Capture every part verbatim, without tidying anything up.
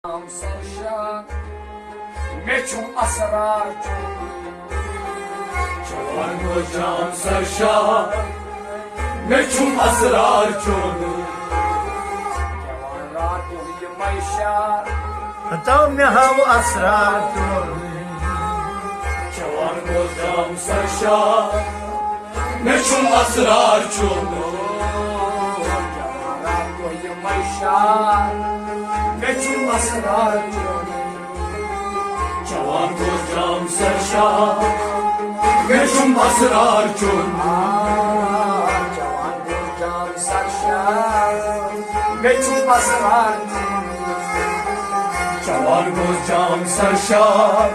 جام سرشار، مےٚ چھُم اسرار چون۔ جوان گوٚو جام سرشار، مےٚ چھُم اسرار چون۔ جوان راتُک یِمے شار، ہتاو مےٚ ہاو اسرار چون۔ جوان گوٚو جام سرشار، مےٚ چھُم اسرار چون۔ جوان راتُک یِمے شار، مےٚ چھُم اسرار چون۔ جوان گوٚو جام سرشار، مےٚ چھُم اسرار چون۔ جوان گوٚو جام سرشار، مےٚ چھُم اسرار چون۔ جوان گوٚو جام سرشار،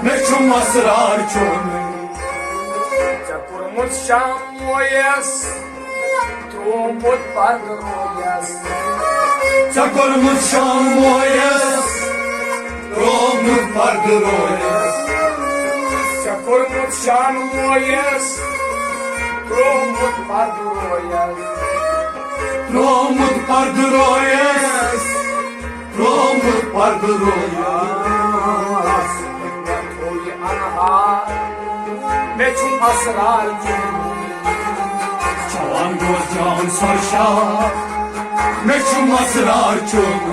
مےٚ چھُم اسرار چون۔ ژےٚ کوٚرمُت شام مویَس، ترٛوومُت پردٕ رویَس۔ ژےٚ کوٚرمُت شام مویَس، ترٛوومُت پردٕ رویَس۔ ژےٚ کوٚرمُت شام مویَس، ترٛوومُت پردٕ رویَس۔ ترٛوومُت پردٕ رویَس۔ ترٛوومُت پردٕ رویَس۔ مےٚ تھوٚو یہِ انہار، مےٚ چھُم اسرار چون۔ جوان گوٚو جام سرشار، مےٚ چھُم اسرار چون۔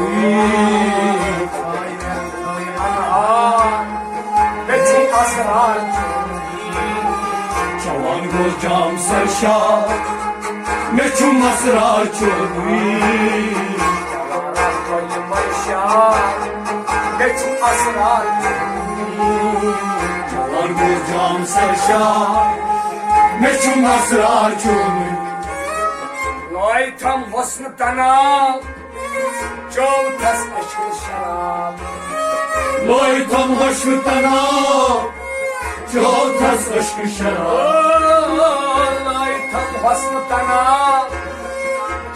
انہار، مےٚ چھُم اسرار چون۔ جوان گوٚو جام سرشار، مےٚ چھُم اسرار چون۔ جوان راتُک یِمے شار، مےٚ چھُم اسرار چون۔ جوان گوٚو جام سرشار، مےٚ چھُم اسرار چون۔ لٲے تھم حسن تنال، چوتھس عشق شراب۔ لٲے تھم حسن تنال، چوتھس عشق شراب۔ لٲے تھم حسن تنال،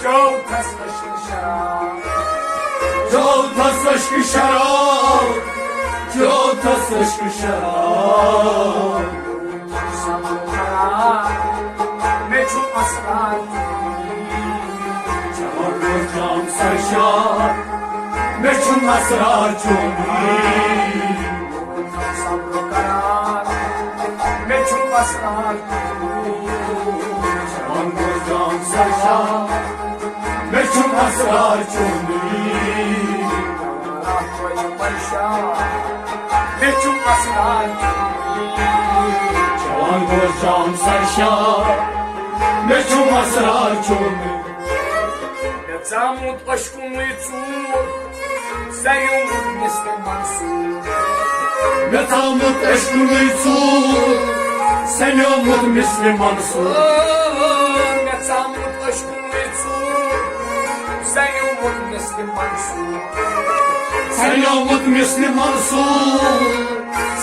چوتھس عشق شراب۔ چوتھس عشق شراب، چوتھس عشق شراب۔ صبر کرار، مےٚ چھُم اسرار چون۔ جوان گوٚو جام سرشار، مےٚ چھُم اسرار چون۔ صبر کرار، مےٚ چھُم اسرار چون۔ جوان گوٚو جام سرشار، مےٚ چھُم اسرار چون۔ راتُک یِمے شار، مےٚ چھُم اسرار چون۔ جوان گوٚو جام سرشار، مےٚ چھُم اسرار چون۔ مےٚ ژامُت عشقُنُے ژوٗر، سَنیومُت مثلِ منصور۔ مےٚ ژامُت عشقُنُے ژوٗر، سَنیومُت مثلِ منصور۔ مےٚ ژامُت عشقُنُے ژوٗر، سَنیومُت مثلِ منصور۔ سَنیومُت مثلِ منصور،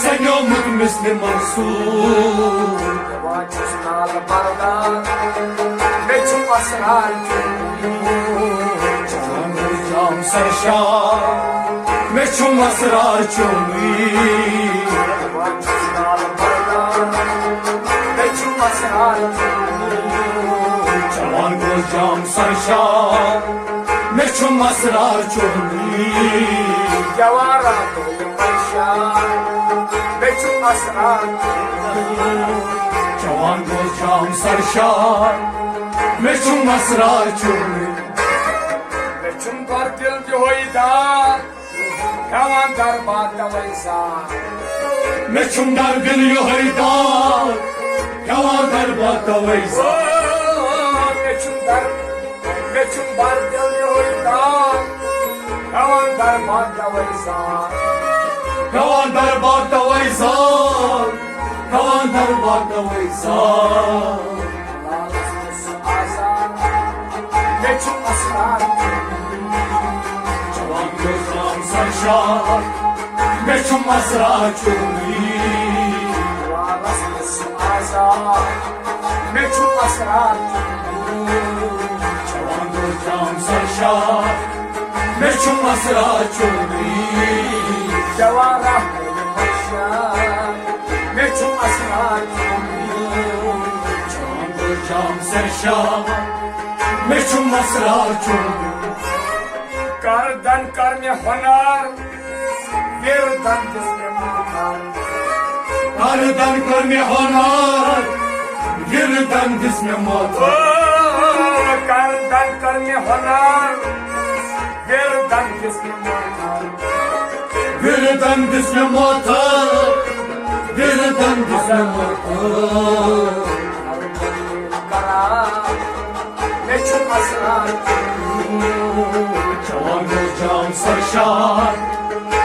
سَنیومُت مثلِ منصور۔ دِوان چھُس نالہٕ بردار، مےٚ چھُم اسرار چون۔ جوان گوٚو جام سرشار، مےٚ چھُم اسرار چون۔ دِوان چھُس نالہٕ بردار، مےٚ چھُم اسرار چون۔ جوان گوٚو جام سرشار، مےٚ چھُم اسرار چون۔ جوان راتُک یِمے شار، مےٚ چھُم اسرار چون۔ جوان گوٚو جام سرشار، مےٚ چھُم اسرار چون۔ مےٚ چھُم دردِل یِہوٚے دار، ہٮ۪وان دربار توے زار۔ مےٚ چھُم دردِل یِہوٚے دار، ہٮ۪وان دربار توے زار۔ مےٚ چھُم در-، مےٚ چھُم دردِل یِہوٚے دار، ہٮ۪وان دربار توے زار۔ ہٮ۪وان دربار توے زار، ہٮ۪وان دربار توے زار۔ لالس تہٕ سُہ آزار، مےٚ چھُم اسرار چون۔ جوان گوٚو جام سرشار، مےٚ چھُم اسرار چون۔ لالس تہٕ سُہ آزار، مےٚ چھُم اسرار چون۔ جوان گوٚو جام سرشار، مےٚ چھُم اسرار چون۔ جوان راتُک یِمے شار، مےٚ چھُم اسرار چون۔ جوان گوٚو جام سرشار، مےٚ چھُم اسرار چون۔ کردن کر مےٚ ہُنر، وِردن دِژ مےٚ ماتر۔ کردن کر مےٚ ہُنر، وِردن دِژ مےٚ ماتر۔ او، کردن کر مےٚ ہُنر، وِردن دِژ مےٚ ماتر۔ وِردن دِژ مےٚ ماتر، وِردن دِژ مےٚ ماتر۔ مےٚ چھُ مسرار چوٚنمُت۔ چوان گوٚو جام سرشار،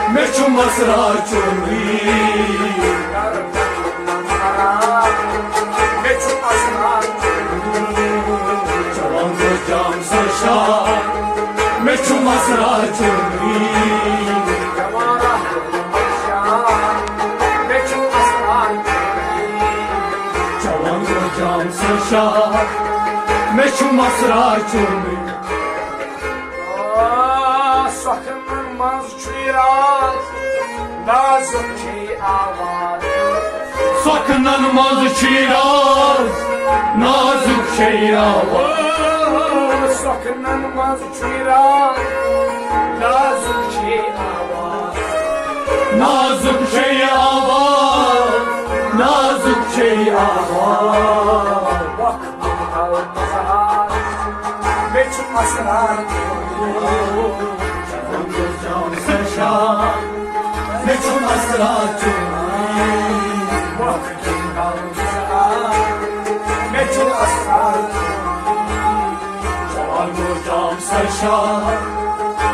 مےٚ چھُ مسرار چوٚنمُت۔ مےٚ چھُ مسرار چوٚنمُت۔ چوان گوٚو جام سرشار، مےٚ چھُ مسرار چوٚنمُت۔ مےٚ چھُ مسرار چوٚنمُت۔ چوان گوٚو جام سرشار، مےٚ چھُ مسرار چوٚنمُت۔ آ، سۄکھنن منٛز چھُے راز، نازُک چھے آواز۔ سۄکھنن منٛز چھُے راز، نازُک چھے آواز۔ آ، سۄکھنن منٛز چھُے راز، نازُک چھے آواز۔ نازُک چھے آواز، نازُک چھے آواز۔ مےٚ چھُ مسرار چوٚنمُت۔ جام سرشار، مےٚ چھُ مسرار چوٚنمُت۔ مےٚ چھُ مسرار چوٚنمُت۔ جوان گوٚو جام سرشار،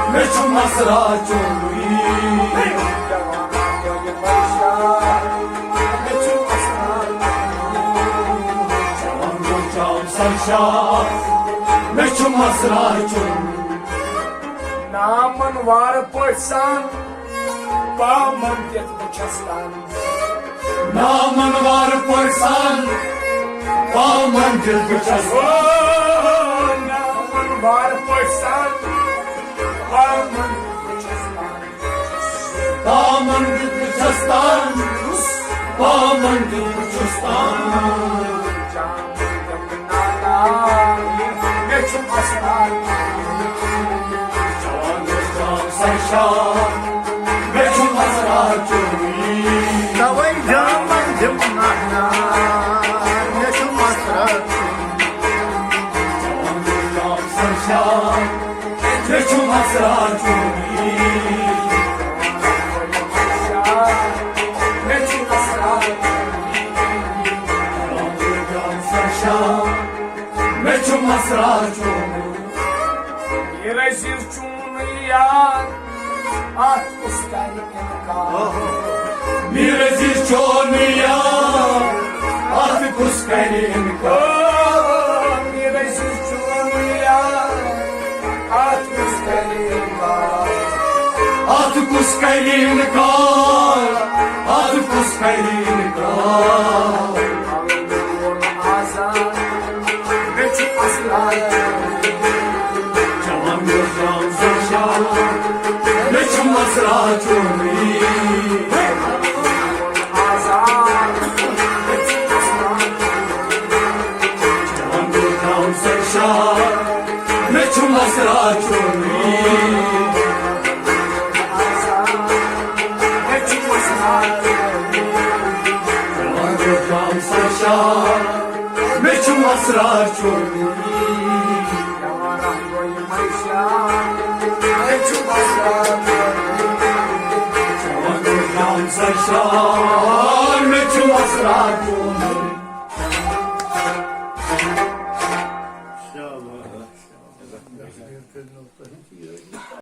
مےٚ چھُ مسرار چوٚنمُت۔ مےٚ چھُ مسرار چوٚنمُت۔ جوان گوٚو جام سرشار، مےٚ چھُ مسرار چوٚنمُت۔ نامن وار پٲٹھۍ سان پامن دِتھ بہٕ چھَس تن۔ نامن وار پٲٹھۍ سان پامن دِتھ بہٕ چھَس۔ او، نامن وار پٲٹھۍ سان پامن دِتھ بہٕ چھَس تن۔ پامن دِتھ بہٕ چھَس تن۔ پامن دِتھ بہٕ چھُس تن۔ مےٚ چھُ مسرار چوٚنمُت۔ جام سرشار، مےٚ چھُ مسرار چوٚنمُت۔ توے جامن دِم نہنا، مےٚ چھُ مسرار چوٚنمُت۔ جام سرشار، مےٚ چھُ مسرار چوٚنمُت۔ مےٚ چھُ مسرار چوٚنمُت۔ جام سرشار، مےٚ چھُ مسرار چوٚنمُت۔ میر عزیز چون یار، اتھ کُس کرِ انکار؟ میر عزیز چون یار، اتھ کُس کرِ انکار؟ میر عزیز چون یار، اتھ کُس کرِ انکار؟ اتھ کُس کرِ انکار؟ اتھ کُس کرِ انکار؟ آزاد۔ مےٚ چھُ مسرار چوٚنمُت۔ جوان گوٚو جام سرشار، مےٚ چھُ مسرار چوٚنمُت۔ آزاد۔ مےٚ چھُ مسرار چوٚنمُت۔ جوان گوٚو جام سرشار، مےٚ چھُ مسرار چوٚنمُت۔ آزاد۔ مےٚ چھُ مسرار چوٚنمُت۔ جوان گوٚو جام سرشار، مےٚ چھُ مسرار چوٚنمُت۔ مےٚ چھُ مسرار چوٚنمُت۔ جوان گوٚو جام سرشار، مےٚ چھُ مسرار چوٚنمُت۔ شاباش۔